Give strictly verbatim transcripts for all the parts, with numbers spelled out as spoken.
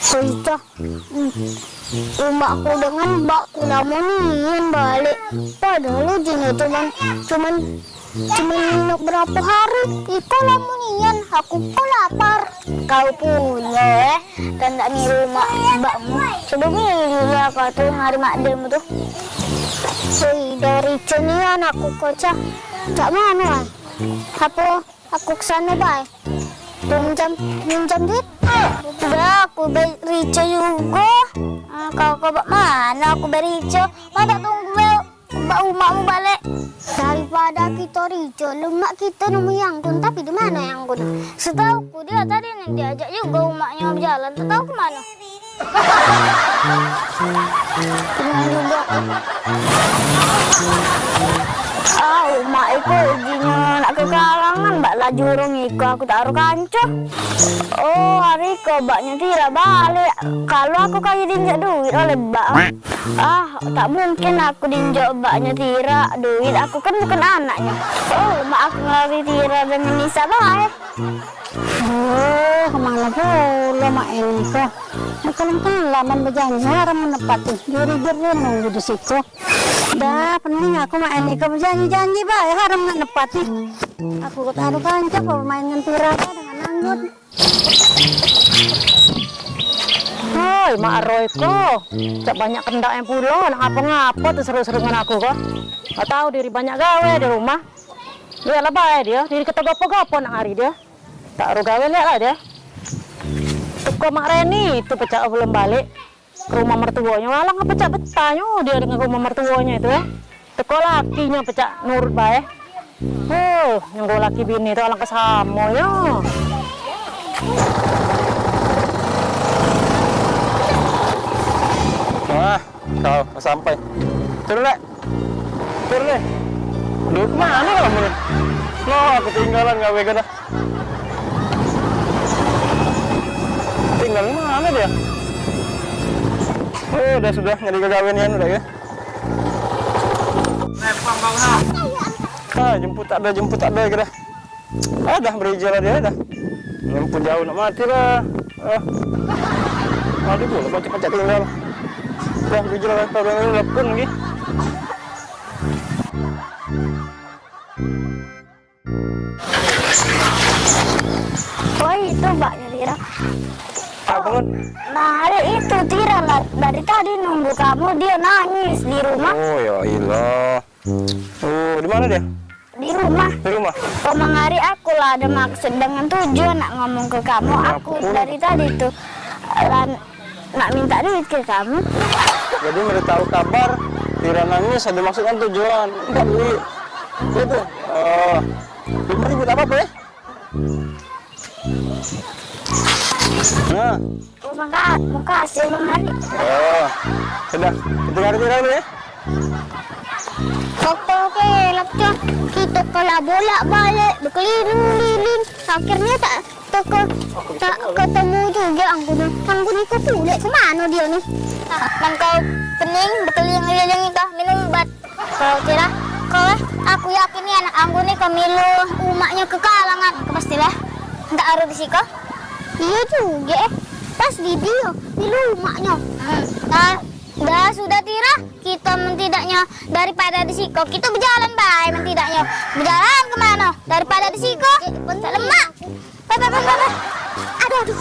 Sudah, umakku dengan bakku lamo nian balik. Padahal ujinyo cuman, cuman, cuman nginep berapo hari. Iko lamo nian, aku ko lapar. Kau punyo, eh, kan dak ngiru umak bakmu. Coba ngiru lah kau tu ngari mak dem tu. Hei, dari cenian aku ko, Cak. Cak mano, ah? Apo? Aku ke sano bae. Minjam, minjam duit. Dah, aku be rico jugo. Ah, kau, kau bak mano aku be rico? Madak tunggu be bak umakmu balek. Daripada kito rico, lemak kito nemu Yangkun, tapi di mano Yangkun? Setauku dio tadi neng diajak jugo umaknyo bejalan, tak tau ke mano. Ah, umak iko ujinyo nak ke kalangan, bak laju urung iko aku tak aro kanco. Oh, hari iko baknyo Tira balek. Kalu aku kayo dinjok duit oleh bak. Ah, tak mungkin aku dinjok baknyo Tira duit, aku kan bukan anaknyo. Oh, umak aku ngelari Tira dengan Nisa bae. Oh, kemano pulo mak ini ko? Kalu kelaman bejanji haram menepati. Diri nunggu di siko. Dah, pening aku mak ini ko bejanji-janji bae haram nak nepati. Aku ketaruh kanca ko main ngan Tira dengan Anggun. Hoi, Mak Roy ko. Cak banyak kendak yang pulo, nak ngapa-ngapa tu seru-seru dengan aku ko. Nggak tahu diri banyak gawe di rumah. Iyalah bae dio, diri keto gopo-gopo nak ngari dio. Tak aro gawe liak lah dio. Teko Mak Reni tu pecak belum balik ke rumah mertuonyo, walang pecak betahnyo dio dengan rumah mertuonyo itu, eh. Teko lakinyo pecak nurut bae. Huh, nyenggo laki bini tu alang kesamonyo. Wah, kau sampai. Turun, Lek. Turun, Lek. Duh, kemano kamu ni? Loh, ketinggalan gawe kau dah. Tinggal di mana dia? Oh, dah sudah nyari kegawean nian udah ya. Ah, jemput tak ada, jemput tak ada kira. Ah, dah beri jalan dia dah. Jemput jauh nak mati lah. Ah. Mati pula pacak-pacak tinggal. Dah beri jalan, kau dah telepon lagi. Oi, itu baknya Tira. Apa, Bun? Nah, ada itu Tira lah. Dari tadi nunggu kamu, dia nangis di rumah. Oh, ya ilah. Oh, di mana dia? Di rumah. Di rumah? Kau mengari aku lah ada maksud dengan tujuan nak ngomong ke kamu. Aku dari tadi tuh, lan-, nak minta duit ke kamu. Jadi, meritahu kabar, Tira nangis, ada maksud dan tujuan. Minta duit. Gitu. Oh. Lima ribu tak apa-apa ya? Nah. Oh, maka-, makasih, Bang Ari. Oh. Sudah, kita hari Tira dulu ya. Oke, oke, lapcon. Kita kalau bolak-balik, berkeliling-keliling. Akhirnya tak Toko tak ketemu juga Anggun. Anggun iko pulek ke mano dio ni? Nang kau pening bekeliling-keliling iko minum ubat. Kau Tira, kau eh, aku yakin ni anak Anggun ni kau milu umaknyo ke kalangan. Kau pastilah. Ndak aru di siko. Iyo juga eh. Pas di dio milu umaknyo. Hmm. Nah, dah sudah Tira, kita mentidaknyo daripada di siko, kita bejalan bae mentidaknyo. Bejalan ke mano? Daripada di siko. Tak lemak. Pe, pe, pe, pe, pe. Aduh, aduh.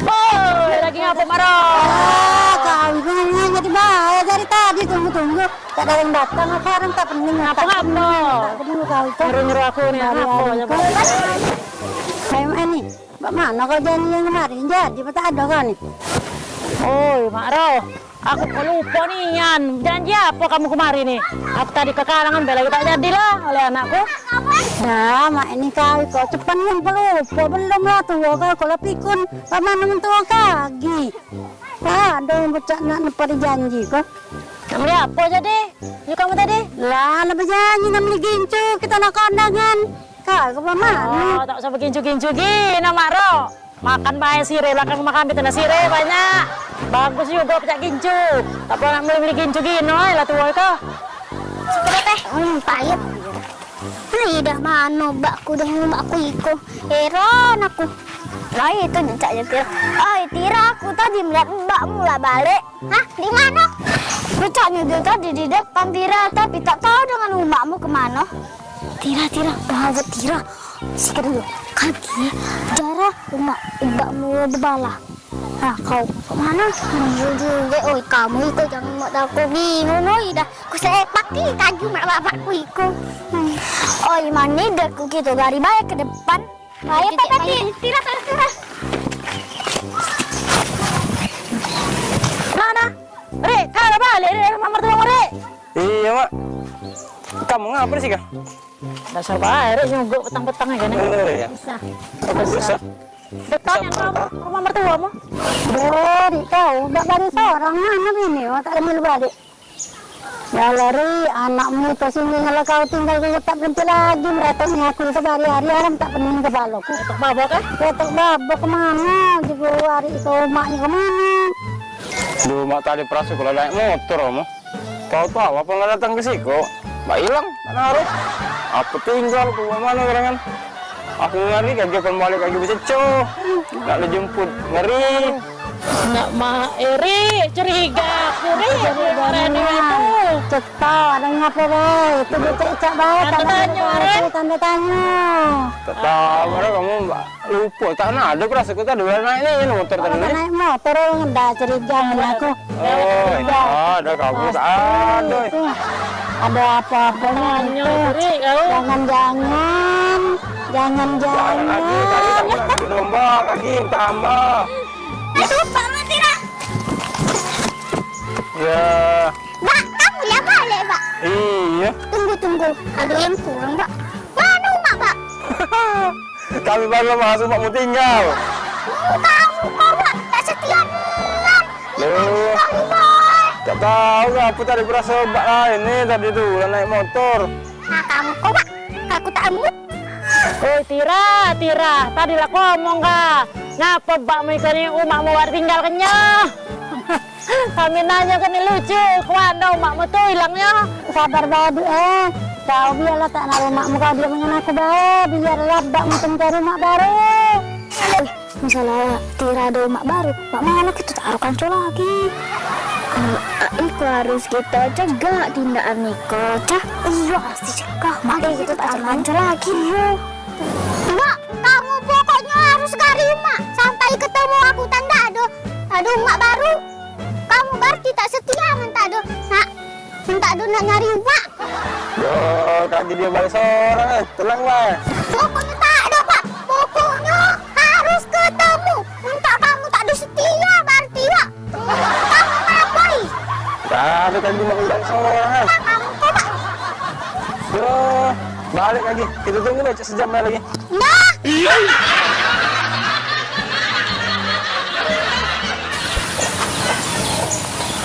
Woi, lagi ngapo, Maro? Ah, kau ini jadi bahaya dari tadi tunggu-tunggu. Tak ada yang datang, aku orang tak pening. Ngapo, ngapo? Tak pening kau itu. Nyuruh-nyuruh aku ni, ngapo? Hari-hari kau. Kayak mana ni? Bak mano kau janji yang kemarin? Jadi apa tak ada kau ni? Oi, Mak Ro, aku kok lupo nian. Janji apo kamu kemari ni? Aku tadi ke kalangan, be lagi tak jadilah oleh anakku. Dah, Mak, ini kau, kau cepat ngumpul lupo. Belum lah tuo kau, kau lah pikun. Bak mano mentuo kagi? Ada yang pecak nak nepati janji kau. Nak beli apo jadi? Yo kamu tadi? Lah, lah bejanji nak beli gincu, kita nak kondangan. Kau ke mano? Oh, tak usah begincu-gincu gino, Mak Ro. Makan bae sire, belakang rumah kami tu nah sire banyak. Bagus jugo pecak gincu. Tak apo nak beli-beli gincu gino, eh, lah tuo kau. Sudah teh, hmm, pahit. Ai dah mano bakku dengan umakku iko. Heran aku. Ai itu cak nyetir. Ai Tira, aku tadi melihat bakmu lah balik. Hah, di mano? Becaknyo dio tadi di depan Tira, tapi tak tahu dengan umakmu ke mano. Tira, Tira, gawat Tira. Sikit dulu. Kaki, Jara, umak, bakmu bebala. Nah, kau ke mano? Oi, kamu iko jangan buat aku bingung, oi, dah. Ku sepak ni kaki umak bapakku iko. Hmm. Oi, mano dah ku kito gari bae ke depan. Ayo, Pepet, Tira, Tira, Tira. Nah, nah. Rek, kau dah balik dari rumah mertua, Rek? Iyo, Mak. Kamu ngapa di sini? Dasar bae, Rek, nyogok petang-petang aja nih. Oh, iyo. Susah. Susah. Dekat yang kamu, rumah mertuamu? Oh, di kau, dak balik seorang, mana bini, oh, tak kenal balik. Ya lari, anakmu itu sini kalau kau tinggal kau tak berhenti lagi, mereka ni aku itu hari-hari alam tak pening kepala ku. Ketok babok kah? Ketok babok ke mano? Juga hari itu umaknya ke mano? Duh, Mak, tadi perasaan ku la naik motor, Mak. Kau tahu apa nggak datang ke siko? Mbak hilang, tak naruh. Apa tinggal ku, mano kadang kan? Aku ngari kagek pun balik kagek bececo. Nak dijemput ngeri. Nak ma eri curiga aku deh. Ceriga orang ni tu. Cepat, ada ngapa deh? Itu becek-cek bae. Tanda tanya, tanda tanya. Tak tahu, mana kamu, Mbak? Lupa, tak ada perasaan ku tadi udah naik ni motor tadi. Kalau naik motor, dah curiga dengan aku. Oh, ada kamu tak ada. Ada apa-apa itu. Jangan-jangan, jangan-jangan. Jangan lagi, tadi kamu nak domba, lagi tambah. Aduh, Pak Mati dah. Ya. Bak, kamu lah balik, Bak. Iya. Tunggu, tunggu. Ada yang kurang, Bak. Mana umak, Bak? Kami baru masuk, umakmu tinggal. Oh, kamu kau, Bak, tak setia nian. Loh. Kamu, Bak. Tak tahu lah, aku tadi berasa bak lain ni tadi tu, lah naik motor. Nah, kamu kau, Bak. Aku tak amuk. Oi, Tira, Tira, tadi lah aku omong kah? Ngapa bakmu ikut ni umakmu baru tinggal kenyo? Kami nanya ke ni lucu, kuan dah umakmu tu hilangnyo. Sabar bae, Dik, eh. Kau biarlah tak nak umakmu, kau diam dengan aku bae. Biarlah bakmu tu mencari umak baru. Masalah Tira ado umak baru, mak mano kito tak aro kanco lagi? Hmm, iko harus kito cegah tindakan niko, cah. Iyo, harus dicegah. Mak, kito tak aro kanco lagi. Iyo. Mak, kamu pokoknyo harus cari umak sampai ketemu aku, tanda ado, ado umak baru. Kamu berarti tak setia ngan tak ado nak, ngan tak ado nak nyari umak. Yo, kaki dia balik seorang, eh. Tenang, Bang. Pokoknyo tak ado, Pak. Pokoknyo harus ketemu. Minta kamu tak ado setia berarti, Pak. Kamu ngapoi? Tak ado, kaki dia balik seorang, eh. Pak, kamu kok, Pak? Yo, balik lagi. Kita tunggu aja sejam lagi. Nah.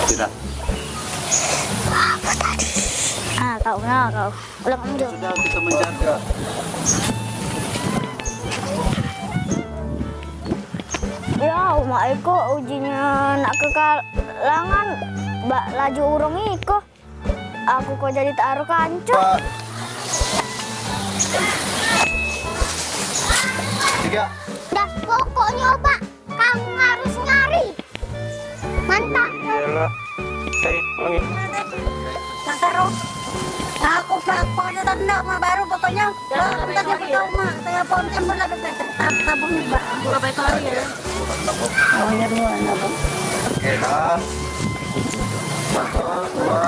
Tidak. Apa tadi? Ah, kau, nah, kau. Ulang, ulang. Sudah kita menjaga. Ya, umak iko ujinyo nak kekalangan, bak laju urung iko. Aku kok jadi tak aro kanco. Tiga. Dah, pokoknyo, Pak, kamu harus nyari. Mantap. Iyalah. Hei, wangi. Tak taruh. Aku, Pak, pokoknyo tak ndak, Mak, baru pokoknyo. Mak, minta siapa tahu, Mak. Saya pun campur lah, Pak. Tab-, tabung, Pak. Buka baik lagi ya. Awalnya dua, anak, Pak. Oke, dah. Satu, dua.